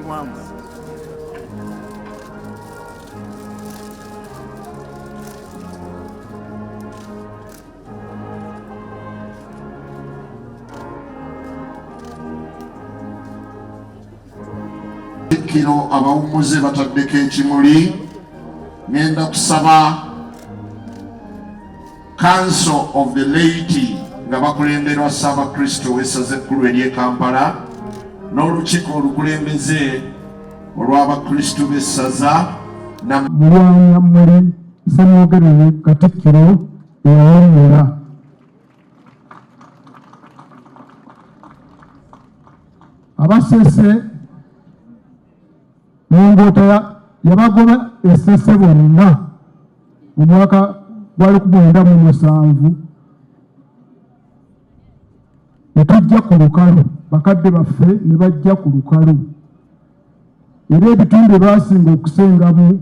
Kiwanga. Katikkiro abawummuze bataddeko ekimuli. Ngenda kusaba Council of the Laity nga bakulemberwa Ssaabakristo w'essaza ekkulu ery'e Kampala n'olukiiko olukulembeze olw'Abakristu b'essaza na Mulwanyammuli Ssemwogerere Katikkiro eyawummula. Abasese Mungoota yabagoba e Ssese bonna mu mwaka gwa 1907 ne tujja ku lukalu, bakadde baffe ne bajja ku lukalu, era ebitundu ebyasinga okusengamu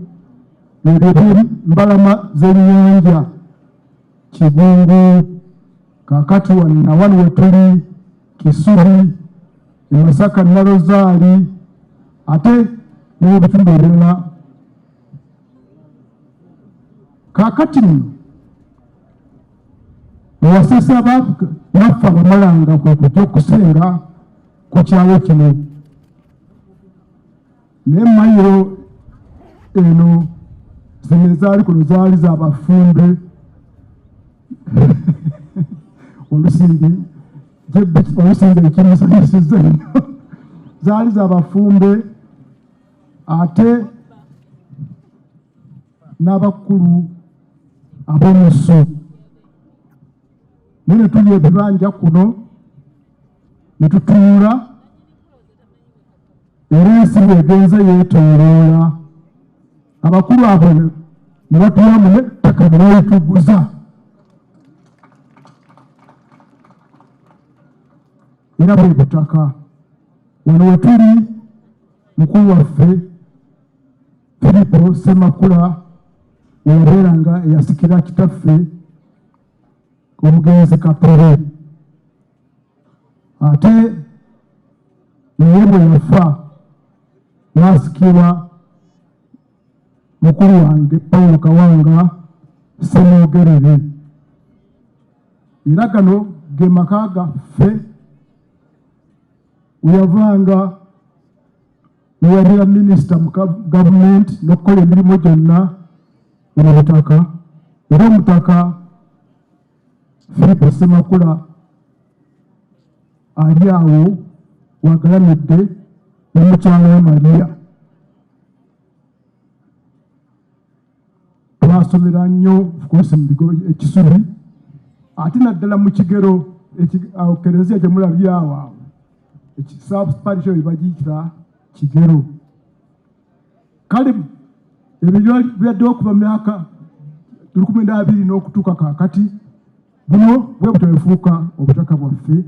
ebyo by'embalama z'ennyanja Kigungu, kaakati wano na wano we tuli Kisubi, e Masaka Nalozaali, ate ne mu bitundu ebirala. Kaakati nno ewasesa naffe abamalanga kwe kujja okusenga ku kyalo kino, naye mayiro eno zino ezaali kuno zaali za bafumbe olusimbi olusimbi ekimusanyusiza nnyo zaali za bafumbe ate n'abakulu ab'omusu, naye ne tulya ebibanja kuno ne tutuula, era ensi bw'egenze yeetooloola abakulu abo ne batuwamu n'ettaka ne balituguza. Era bwe butaka wano we tuli, mukulu waffe Firipo Ssemakula we yabeeranga eyasikira kitaffe omugenzi Kapere, ate naye bwe yafa n'asikirwa mukulu wange Paulo Kawanga Ssemwogerere. Era gano ge maka gaffe we yavanga weyabeera minisita mu gavumenti n'okukola emirimu gyonna mu butaka. Era omutaka Firipo Ssemakula ali awo wagalamidde ne mukyala we Maria. Twasomera nnyo of course mu bigo e Kisubi, ate naddala mu Kigero, awo kereziya gye mulabye awo awo parish eyo bagiyita Kigero. Kale ebyo byaddewo okuva mu myaka 1920 n'okutuuka kaakati, buno bwe butyo bufuuka obutaka bwaffe,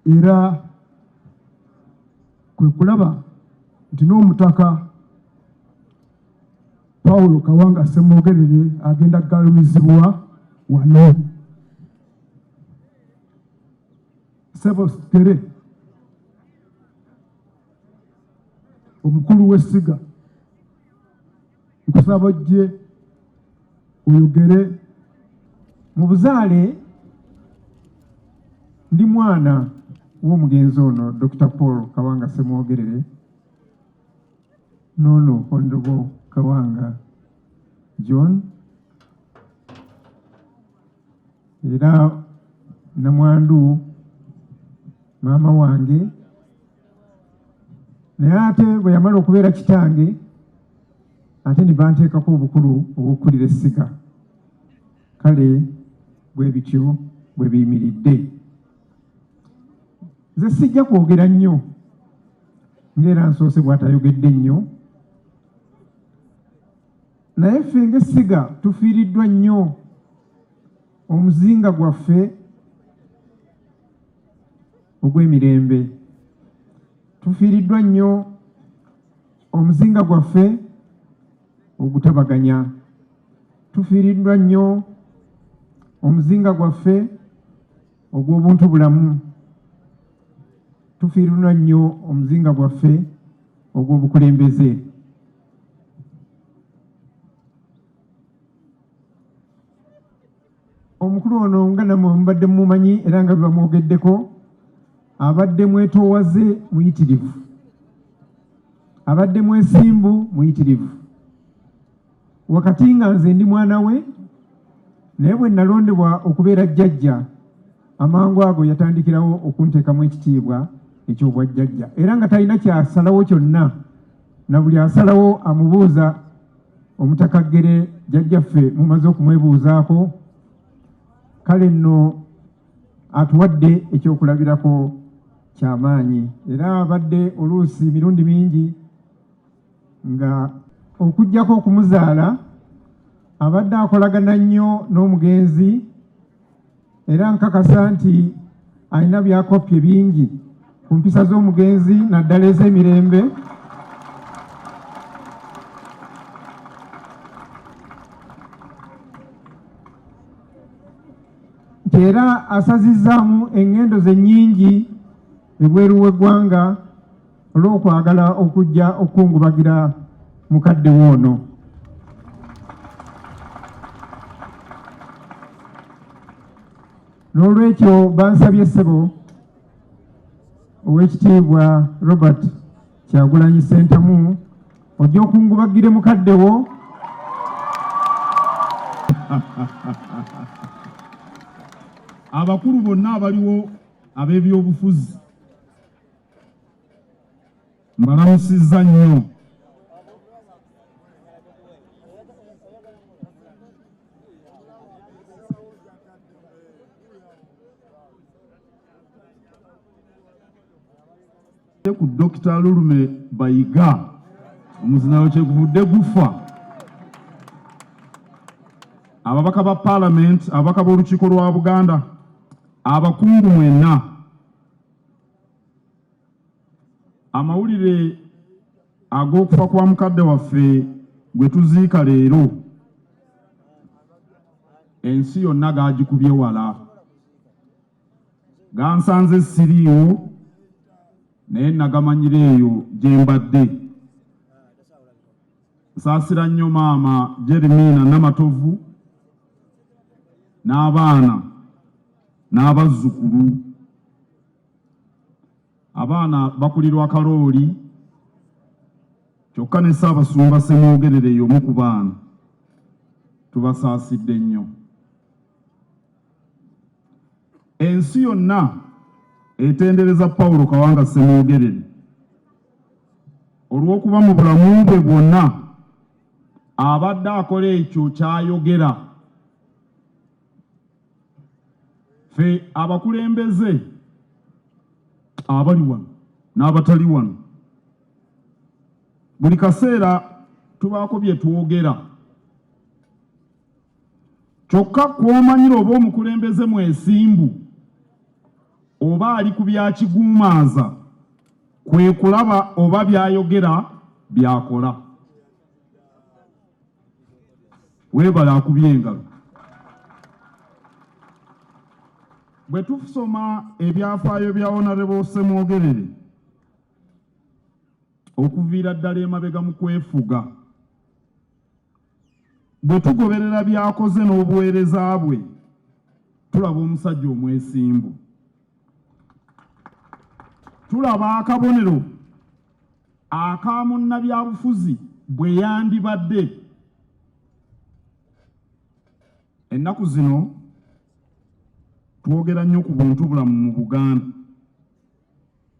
era kwe kulaba nti n'omutaka Paulo Kawanga Ssemwogerere agenda kugalumizibwa wano. Ssebo Ssere, omukulu w'essiga, nkusaba ojje oyogere. Mu buzaale ndi mwana w'omugenzi ono Dr. Paul Kawanga Ssemwogerere n'ono Honorable Kawanga John, era namwandu maama wange, naye ate bwe yamala okubeera kitange ate ne banteekako obukulu obw'okukulira essiga. Kale bwe bityo bwe biyimiridde. Nze sijja kwogera nnyo ng'era nsoose bw'atayogedde nnyo, naye ffe ng'essiga tufiiriddwa nnyo omuzinga gwaffe ogw'emirembe, tufiiriddwa nnyo omuzinga gwaffe ogutabaganya, tufiiriddwa nnyo omuzinga gwaffe ogw'obuntu bulamu, tufiiriddwa nnyo omuzinga gwaffe ogw'obukulembeze. Omukulu ono nga nammwe mubadde mumumanyi era nga bebamwogeddeko, abadde mwetoowaze muyitirivu, abadde mwesimbu muyitirivu. Wakati nga nze ndi mwana we, naye bwe nalondebwa okubeera jjajja, amangu ago yatandikirawo okunteekamu ekitiibwa eky'obwajjajja, era nga talina kyasalawo kyonna, na buli asalawo amubuuza. Omutaka Ggere jjajjaffe mumaze okumwebuuzaako, kale nno atuwadde ekyokulabirako kyamaanyi, era abadde oluusi mirundi mingi nga okuggyako okumuzaala abadde akolagana nnyo n'omugenzi, era nkakasa nti alina byakoppye bingi ku mpisa z'omugenzi naddala ez'emirembe. Nti era asazizzaamu eŋŋendo ze nnyingi ebweru w'eggwanga olw'okwagala okujja okukungubagira mukadde we ono. N'olwekyo bansabye ssebo Oweekitiibwa Robert Kyagulanyi Ssentamu ojja okungubagire mukadde wo. Abakulu bonna abaliwo ab'ebyobufuzi mbalamusizza nnyo. Ku Dokita Lulume Bayiga omuzinayo kyeguvudde gufa. Ababaka ba Palamenti, ababaka b'Olukiiko lwa Buganda, abakungu mwenna, amawulire ag'okufa kwa mukadde waffe gwe tuziika leero ensi yonna gaagikubye wala. Gansanze siriiwo naye nagamanyira eyo gye mbadde. Nsaasira nnyo maama Jeremiina Namatovu n'abaana n'abazzukulu. Abaana bakulirwa kalooli kyokka ne Ssaabasumba Ssemwogerere y'omu ku baana. Tubasaasidde nnyo. Ensi yonna etendereza Paulo Kawanga Ssemwogerere olw'okuba mu bulamu bwe bwonna abadde akola ekyo ky'ayogera. Ffe abakulembeze abali wano n'abatali wano buli kaseera tubaako bye twogera. Kyokka kw'omanyira oba omukulembeze mwesimbu oba ali ku bya kiguumaaza kwe kulaba oba by'ayogera by'akola. Weebale akubye engalo. Bwe tusoma ebyafaayo bya Honorable Ssemwogerere okuviira ddala emabega mu kwefuga, Bwe tugoberera by'akoze n'obuweereza bwe, tulaba omusajja omwesimbu. Tulaba akabonero aka munnabyabufuzi bwe yandibadde. Ennaku zino twogera nnyo ku buntubulamu mu Buganda.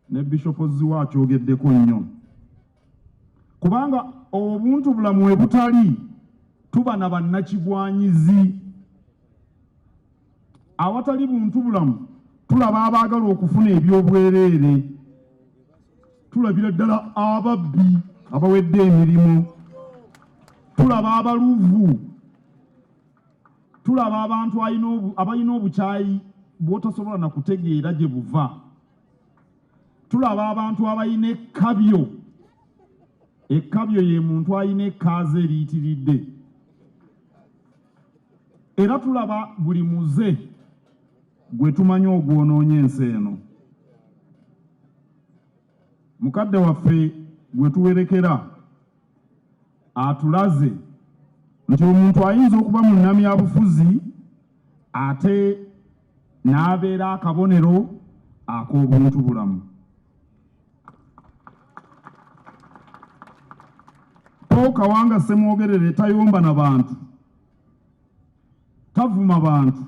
Ne Bishop Zziwa akyogeddeko nnyo, kubanga obuntu bulamu we butali tuba na bannakigwanyizi. Awatali buntu bulamu tulaba abaagala okufuna eby'obwereere, tulabira ddala ababbi abawedde emirimu, tulaba abaluvu, tulaba abantu abalina obukyayi bw'otasobola na kutegeera gye buva. Tulaba abantu abalina ekkabyo. Ekkabyo ye muntu alina ekkaaza eriyitiridde. Era tulaba buli muze gwe tumanyi ogwonoonye ensi eno. Mukadde waffe gwe tuwerekera atulaze nti omuntu ayinza okuba munnamyabufuzi ate n'abeera akabonero ak'obuntu bulamu. Paul Kawanga Ssemwogerere tayomba na bantu, tavuma bantu,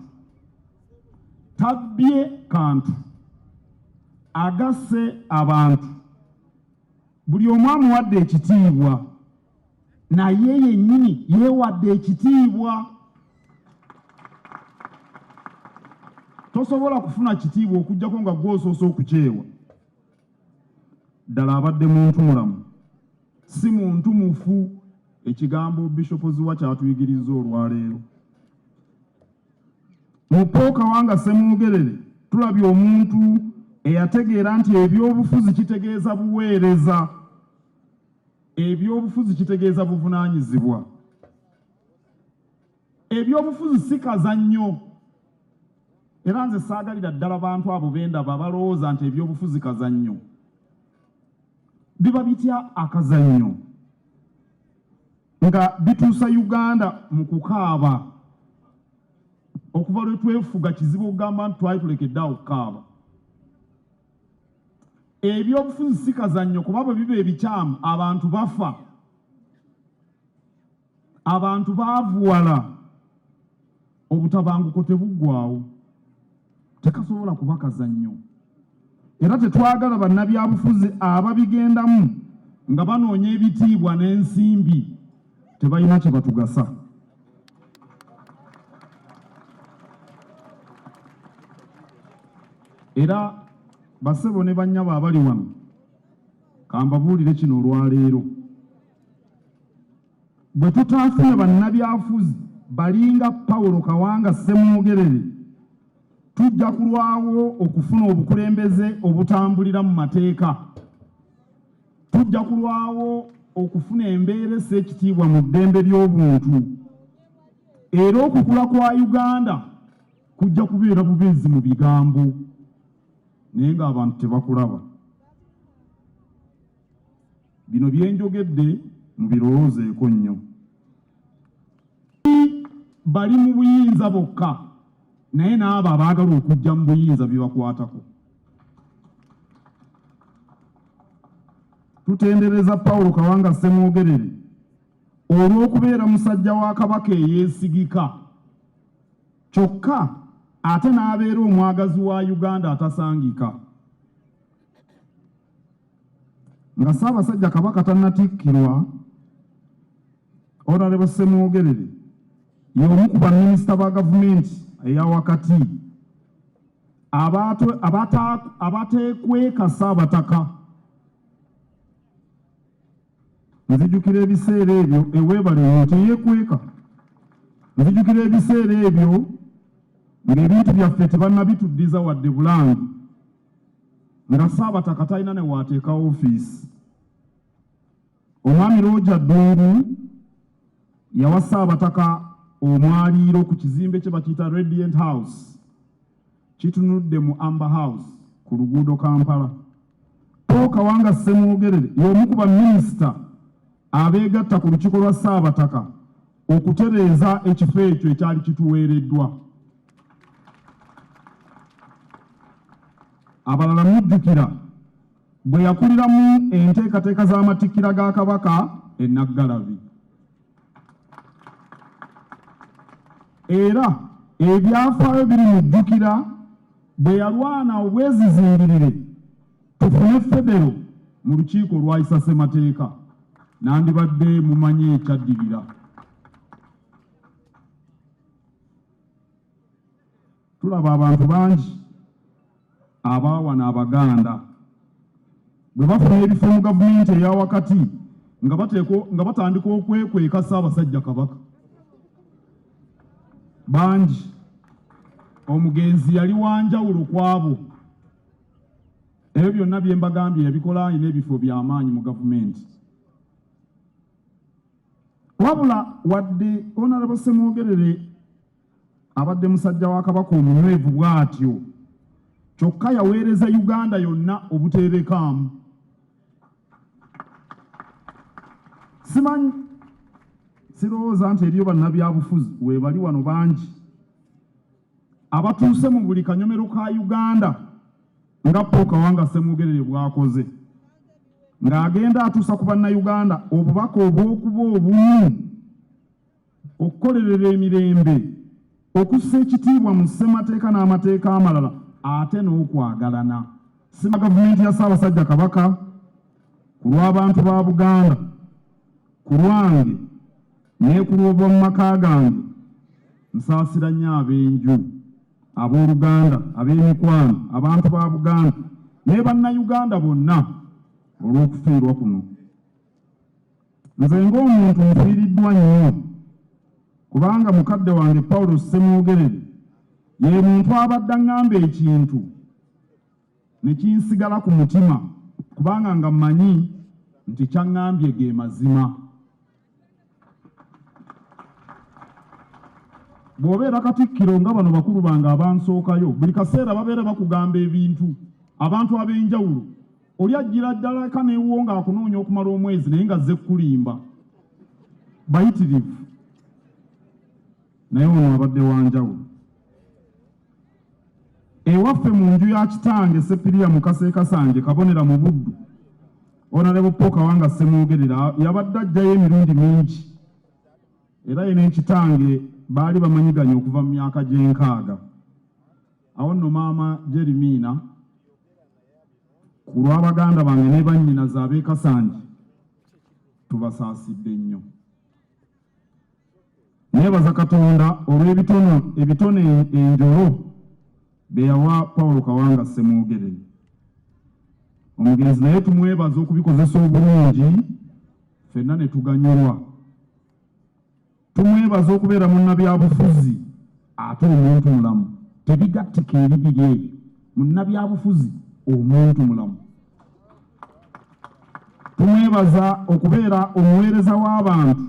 tabbye kantu, agasse abantu, buli omu amuwadde ekitiibwa, naye yennyini yeewadde ekitiibwa. Tosobola kufuna kitiibwa okuggyako nga ggwe osoose okukyewa. Ddala abadde muntu mulamu, si muntu mufu, ekigambo Bishop Zziwa ky'atuyigirizza olwaleero. Mu Paul Kawanga Ssemwogerere tulabye omuntu eyategeera nti ebyobufuzi kitegeeza buweereza, ebyobufuzi kitegeeza buvunaanyizibwa. Ebyobufuzi si kazannyo era nze saagalira ddala bantu abo bendaba abalowooza nti ebyobufuzi kazannyo. Biba bitya akazannyo nga bituusa Uganda mu kukaaba? Okuva lwe twefuga kizibu okugamba nti twali tulekedde awo okukaaba. Ebyobufuzi si kazannyo kuba bwe biba ebikyamu abantu bafa. Abantu baavuwala, obutabanguko tebuggwaawo, tekasobola kuba kazannyo era tetwagala bannabyabufuzi ababigendamu nga banoonya ebitiibwa n'ensimbi, tebalina kye batugasa. Era bassebo ne bannyabo abali wano, kambabuulire kino olwaleero. Bwe tutaafune bannabyafuzi balinga Paulo Kawanga Ssemwogerere, tujja kulwawo okufuna obukulembeze obutambulira mu mateeka. Tujja kulwawo okufuna embeera essa ekitiibwa mu ddembe ly'obuntu. Era okukula kwa Uganda kujja kubeera bubeezi mu bigambo naye ng'abantu tebakulaba. Bino bye njogedde mubirowoozeeko nnyo. Bali mu buyinza bokka naye n'abo abaagala okujja mu buyinza bibakwatako. Tutendereza Paulo Kawanga Ssemwogerere olw'okubeera musajja wa Kabaka eyeesigika kyokka ate n'abeera omwagazi wa Uganda atasangika. Nga Ssaabasajja Kabaka tannatikkirwa, Honorable Ssemwogerere y'omu ku baminisita ba gavumenti eya wakati abateekweka Ssaabataka. Nzijukira ebiseera ebyo eweebale nnyo teyeekweka. Nzijukira ebiseera ebyo ng'ebintu byaffe tebannabituddiza wadde Bulange. Nga Ssaabataka talina ne w'ateeka ofiisi. Omwami Roger Ddungu yawa Ssaabataka omwaliiro ku kizimbe kye bakiyita Radiant House kitunudde mu Amber House ku luguudo Kampala. Paul Kawanga Ssemwogerere y'omu ku baminisita abeegatta ku lukiiko lwa Ssaabataka okutereeza ekifo ekyo ekyali kituweereddwa. Abalala mujjukira bwe yakuliramu enteekateeka z'amatikkira ga Kabaka e Naggalabi. Era ebyafaayo birimujjukira bwe yalwana obwezizingirire tufune federo mu lukiiko olwayisa ssemateeka. Nandibadde mumanyi ekyaddirira. Tulaba abantu bangi abaawana Abaganda bwe bafuna ebifo mu gavumenti eya wakati nga batandika okwekweka Ssaabasajja Kabaka. Bangi omugenzi yali wa njawulo ku abo. Ebyo byonna bye mbagambye yabikola alina ebifo bya maanyi mu gavumenti. Wabula wadde Honorable Ssemwogerere abadde musajja wa Kabaka omunywevu bw'atyo, kyokka yaweereza Uganda yonna obuteerekaamu. Simanyi, sirowooza nti eriyo bannabyabufuzi weebali wano bangi abatuuse mu buli kanyomero ka Uganda nga Paul Kawanga Ssemwogerere bw'akoze, ng'agenda atuusa ku Bannayuganda obubaka obw'okuba obumu, okukolerera emirembe, okussa ekitiibwa mu ssemateeka n'amateeka amalala ate n'okwagalana. Sima gavumenti ya Ssaabasajja Kabaka ku lw'abantu ba Buganda, ku lwange ne ku lw'ob'omu maka gange, nsaasira nnyo ab'enju, abooluganda, ab'emikwano, abantu ba Buganda ne Bannayuganda bonna olw'okufiirwa kuno. Nze ng'omuntu nfiiriddwa nnyo kubanga mukadde wange Paulo Ssemwogerere ye muntu abadde aŋŋamba ekintu ne kinsigala ku mutima kubanga nga mmanyi nti ky'aŋŋambye ge mazima. Bw'obeera Katikkiro nga bano bakulu bange abansookayo, buli kaseera babeera bakugamba ebintu abantu ab'enjawulo. Oli ajjira ddala eka n'ewuwo ng'akunoonya okumala omwezi naye ng'azze kukulimba. Bayitirivu. Naye ono abadde wa njawulo. Ewaffe mu nju ya kitange Ssepiriya Mukasa e Kasanje Kabonera mu Buddu, Honorable Paul Kawanga Ssemwogerere yabadde ajjayo emirundi mingi era ye ne kitange baali bamanyiganye okuva mu myaka gy'enkaaga. Awo nno maama Jerimiina ku lwa baganda bange ne bannyinaze ab'e Kasanje tubasaasidde nnyo. Neebaza Katonda olw'ebitono ebitone enjolo bye yawa Paul Kawanga Ssemwogerere. Omugenzi naye tumwebaza okubikozesa obulungi ffenna ne tuganyulwa. Tumwebaza okubeera munnabyabufuzi ate omuntu mulamu. Tebigattika ebibiri ebyo, munnabyabufuzi omuntu mulamu. Tumwebaza okubeera omuweereza w'abantu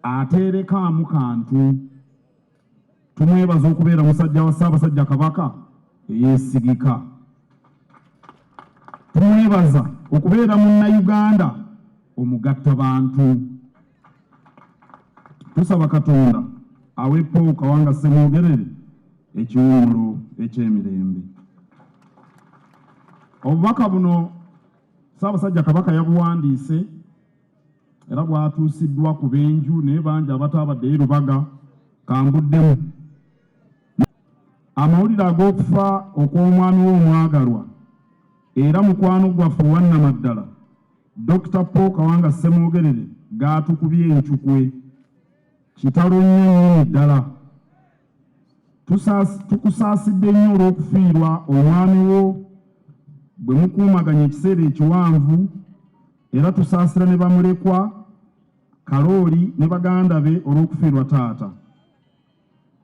ateerekaamu kantu. Tumwebaza okubeera musajja wa Ssaabasajja Kabaka eyeesigika. Tumwebaza okubeera Munnayuganda omugattabantu. Tusaba Katonda awe Paul Kawanga Ssemwogerere ekiwummulo eky'emirembe. Obubaka buno Ssaabasajja Kabaka yabuwandiise era bwatuusiddwa ku b'enju naye bangi abataabaddeyo Lubaga kambuddemu. Amawulire ag'okufa okw'omwami we omwagalwa era mukwano gwaffe owannamaddala Dokita Paul Kawanga Ssemwogerere gaatukubye encukwe. Kitalo nnyo nnyini ddala. Tukusaasidde nnyo olw'okufiirwa omwami wo bwe mukuumaganye ekiseera ekiwanvu era tusaasira ne bamulekwa Kalooli ne baganda be olw'okufiirwa taata.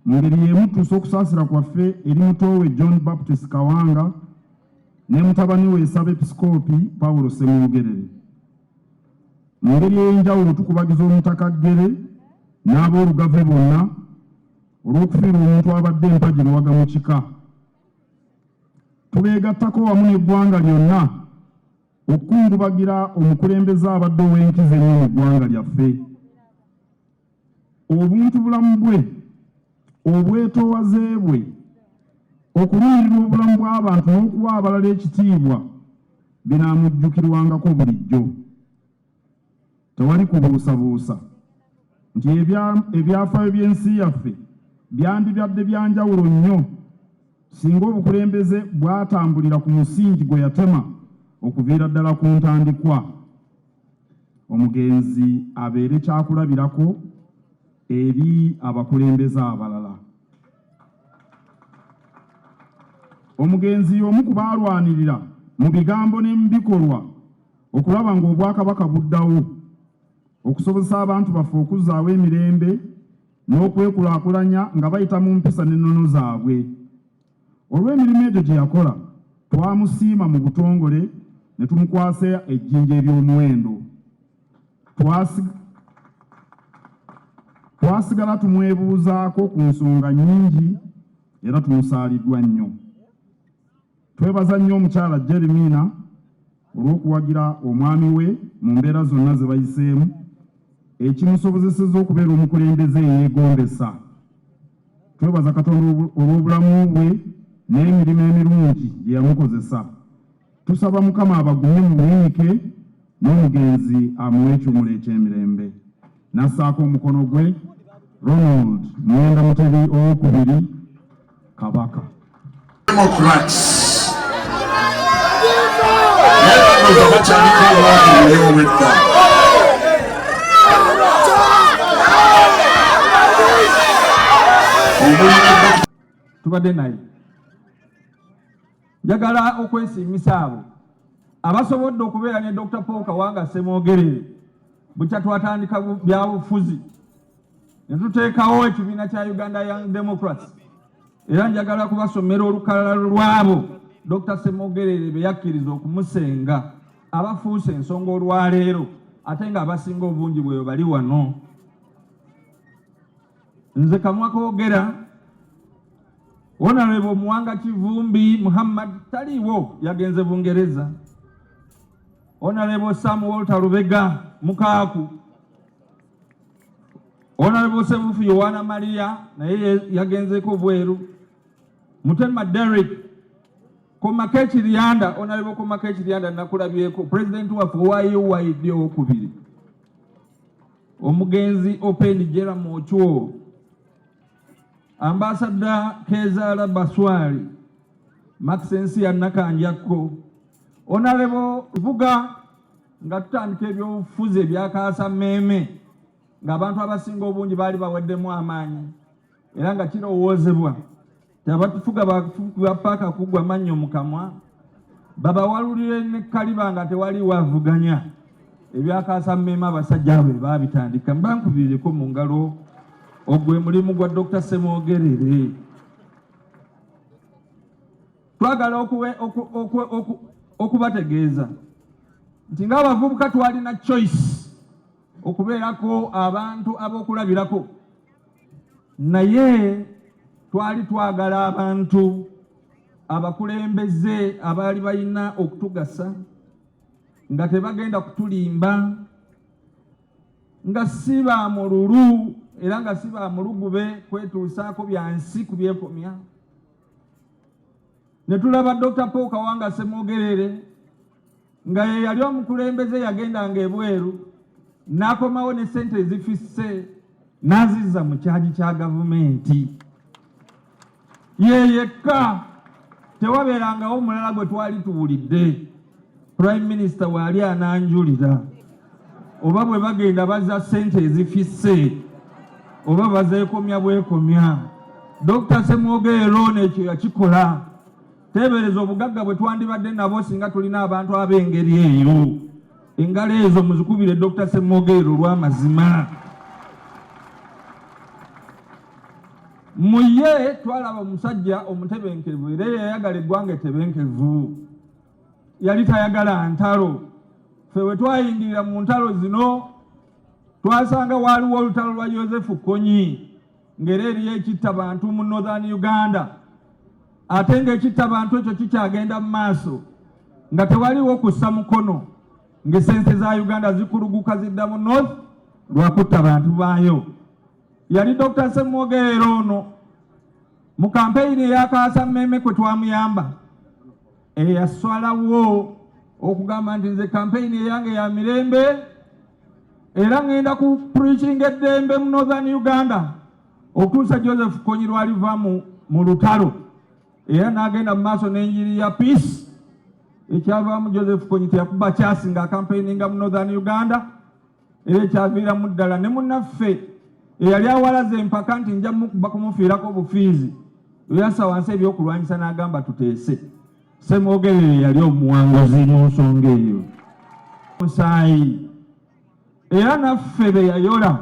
Mu ngeri y'emu tutuusa okusaasira kwaffe eri muto we John Baptist Kawanga ne mutabani we Ssabepisikoopi Paulo Ssemwogerere. Mu ngeri ey'enjawulo tukubagiza Omutaka Ggere n'aboolugave bonna olw'okufiirwa omuntu abadde empagi luwaga mu kika. Tubeegattako wamu n'eggwanga lyonna okukungubagira omukulembeze abadde ow'enkizo ennyo mu ggwanga lyaffe. Obuntu bulamu bwe, obwetoowaze bwe, okulumirirwa obulamu bw'abantu n'okuwa abalala ekitiibwa binaamujjukirwangako bulijjo. Tewali kubuusabuusa nti ebyafaayo by'ensi yaffe byandibadde bya njawulo nnyo singa obukulembeze bwatambulira ku musingi gwe yatema okuviira ddala ku ntandikwa. Omugenzi abeere kyakulabirako eri abakulembeze abalala. Omugenzi y'omu ku baalwanirira mu bigambo ne mu bikolwa okulaba ng'Obwakabaka buddawo okusobozesa abantu baffe okuzzaawo emirembe n'okwekulaakulanya nga bayita mu mpisa n'ennono zaabwe. Olw'emirimu egyo gye yakola, twamusiima mu butongole ne tumukwasa ejjinja ery'omuwendo. Twasigala tumwebuuzaako ku nsonga nnyingi era tumusaaliddwa nnyo. Twebaza nnyo omukyala Jerry Miina olw'okuwagira omwami we mu mbeera zonna ze bayiseemu. ekimusobozesezza okubeera omukulembeze eyeegombesa. Twebaza Katonda olw'obulamu bwe n'emirimu emirungi gye yamukozesa. Tusaba Mukama abagumye mu buyinike n'omugenzi amuwe ekiwumulo eky'emirembe. N'assaako omukono gwe Ronald Muwenda Mutebi owokubiri Kabaka. Democrats naye banoza bakyaliko obwavu buli obwedda. Tubadde naye njagala okwesiimisa abo abasobodde okubeera ne Dr. Paul Kawanga Ssemwogerere bukya twatandika byabufuzi ne tuteekawo ekibiina kya Uganda Young Democrats era njagala kubasomera olukalala lwabo Dr. Ssemwogerere be yakkiriza okumusenga abafuuse ensonga olwaleero ate nga abasinga obungi bwe bali wano. Nze kamwa koogera Honorable Muwanga Kivumbi Muhammad taliiwo yagenze Bungereza. Honorable Sam Walter Lubega Mukaaku. Honorable Sebufu Yowana Maria naye yagenzeeko bweru. Mutema Derrick Komake Kiryanda, Honorable Komake Kiryanda nakulabyeko president waffe owa UYD owokubiri. Omugenzi Opendi Jeram Ochwo. Ambasada Kezaala Baswali, Maxensia Nakanjakko, Honorable Vuga nga tutandika ebyobufuzi ebyakaasa mmeeme ng'abantu abasinga obungi baali baweddemu amaanyi era nga kirowoozebwa nti abatufuga bakuba paaka kugwa mannyo mu kamwa babawalulire ne kaliba nga tewaliwo avuganya. Ebyakaasa mmeeme abasajja abo baabitandika mbankubirireko mu ngalo. Ogwe mulimu gwa Dr. Ssemwogerere. Twagala okubategeeza nti ng'abavubuka twalina choice okubeerako abantu ab'okulabirako, naye twali twagala abantu abakulembeze abaali balina okutugasa nga tebagenda kutulimba, nga si ba mululu era nga si ba mulugube kwetuusaako bya nsi kubyekomya. Ne tulaba Dr. Paul Kawanga Ssemwogerere nga ye yali omukulembeze yagendanga ebweru n'akomawo ne ssente ezifisse n'azizza mu kyagi kya gavumenti. Ye yekka, tewabeerangawo mulala gwe twali tuwulidde. Prime Minister waali ananjulira oba bwe bagenda baza ssente ezifisse oba bazeekomya bwekomya. Dr. Ssemwogerere ono ekyo yakikola. Teebereza obugagga bwe twandibadde nabwo singa tulina abantu ab'engeri eyo. Engalo ezo muzikubire Dr. Ssemwogerere olw'amazima. Mu ye twalaba omusajja omutebenkevu era eyayagala eggwanga ettebenkevu. Yali tayagala ntalo. Ffe bwe twayingirira mu ntalo zino twasanga waaliwo olutalo lwa Yosefu Kony ng'era eriyo ekitta bantu mu Northern Uganda, ate ng'ekitta bantu ekyo kikyagenda mu maaso nga tewaliwo kussa mukono, ng'essente za Uganda zikuluguka zidda mu North lwa kutta bantu baayo. Yali Dr. Ssemwogerere ono mu kampeyini eyakaasa mmeeme kwe twamuyamba eyasalawo okugamba nti nze kampeyini eyange ya mirembe era ŋŋenda ku preaching eddembe mu Northern Uganda okutuusa Joseph Kony lw'aliva mu lutalo, era n'agenda mu maaso n'enjiri ya peace ekyavaamu Joseph Kony teyakuba kyasi ng'akampeininga mu Northern Uganda, era ekyaviiramu ddala ne munnaffe eyali awalaza empaka nti nja mukuba kumufiirako obufiizi yassa wansi ebyokulwanyisa n'agamba tuteese. Ssemwogerere yali omuwanguzi mu nsonga eyo. Musaayi era naffe be yayola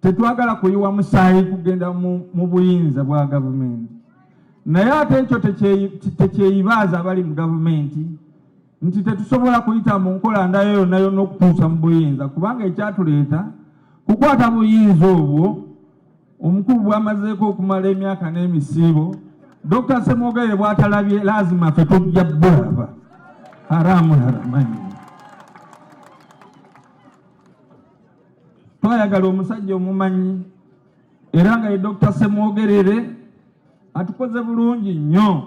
tetwagala kuyiwa musaayi kugenda mu buyinza bwa gavumenti, naye ate ekyo tekyeyibaaza abali mu gavumenti nti tetusobola kuyita mu nkola ndala yonna yonna okutuusa mu buyinza, kubanga ekyatuleeta kukwata buyinza obwo omukulu bw'amazeeko okumala emyaka n'emisiibo. Dr. Ssemwogerere bw'atalabye laazima ffe tujja bulaba haramu haramanyi. Twayagala omusajja omumanyi era nga ye Dr. Ssemwogerere atukoze bulungi nnyo.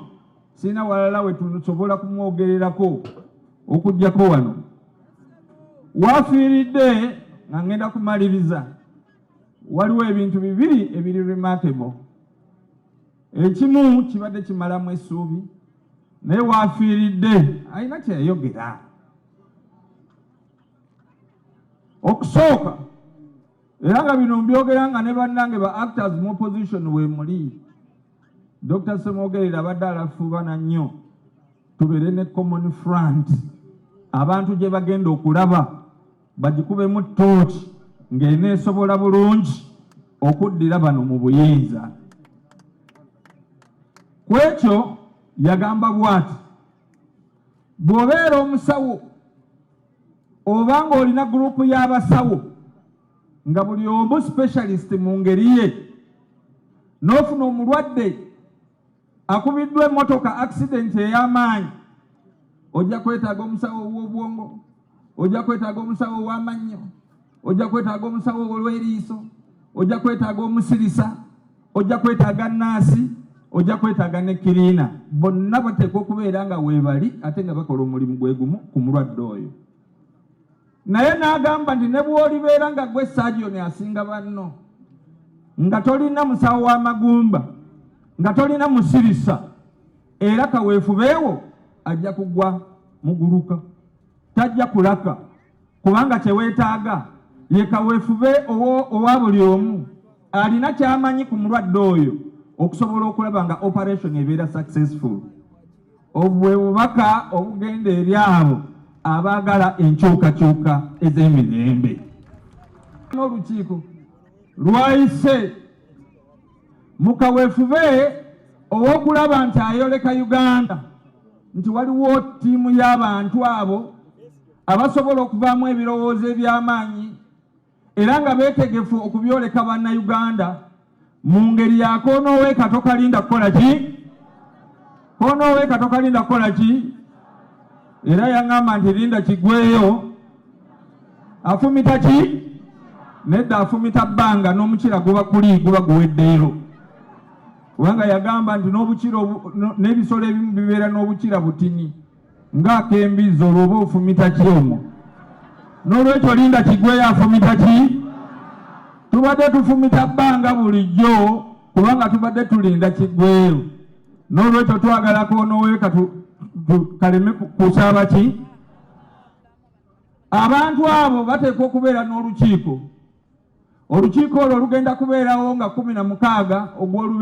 Sirina walala we tusobola kumwogererako okuggyako wano. Wafiiridde nga ngenda kumaliriza, waliwo ebintu bibiri ebiri remarkable. Ekimu kibadde kimalamu essuubi, naye wafiiridde alina kye yayogera. Okusooka, era nga bino mbyogera nga ne bannange ba actors mu opposition weemuli, Dr. Ssemwogerere abadde alafuubana nnyo tubeere ne common front, abantu gye bagenda okulaba bagikubemu ttooki ng'eneesobola bulungi okuddira bano mu buyinza. Ku ekyo yagamba bw'ati, bw'obeera omusawo oba ng'olina gurupu y'abasawo nga buli omu specialist mu ngeri ye, n'ofuna omulwadde akubiddwa emmotoka accident ey'amaanyi, ojja kwetaaga omusawo ow'obwongo, ojja kwetaaga omusawo ow'amannyo, ojja kwetaaga omusawo ow'eriiso, ojja kwetaaga omusirisa, ojja kwetaaga naasi, ojja kwetaaga ne kiriina. Bonna bateekwa okubeera nga weebali ate nga bakola omulimu gwe gumu ku mulwadde oyo. Naye n'agamba nti ne bw'olibeera nga gwe saajiyoni asinga banno, nga tolina musawo w'amagumba, nga tolina musirisa, era kaweefubeewo ajja kugwa muguluka, tajja kulaka, kubanga kye weetaaga ye kaweefube owa buli omu alina ky'amanyi ku mulwadde oyo okusobola okulaba nga operation ebeera successful. Obwe bubaka obugenda eri abo abaagala enkyukakyuka ez'emirembe. N'olukiiko lwayise mu kaweefube ow'okulaba nti ayoleka Uganda nti waliwo ttiimu y'abantu abo abasobola okuvaamu ebirowoozo eby'amaanyi era nga beetegefu okubyoleka Bannayuganda mu ngeri ya koonooweeka tokalinda kukola ki, koonooweeka tokalinda kukola ki. Era yaŋŋamba nti linda kigweyo, afumita ki? Nedda, afumita bbanga n'omukira guba kuli guba guweddeyo, kubanga yagamba nti n'obukira n'ebisolo ebimu bibeera n'obukira butini ng'ak'embizzi, olwo oba ofumita ki omwo? N'olwekyo linda kigweyo, afumita ki? Tubadde tufumita bbanga bulijjo kubanga tubadde tulinda kigweyo. N'olwekyo twagala koonooweeka kaleme kusaaba ki. Abantu abo bateekwa okubeera n'olukiiko. Olukiiko olwo lugenda kubeerawo nga 16 ogw'olubereberye.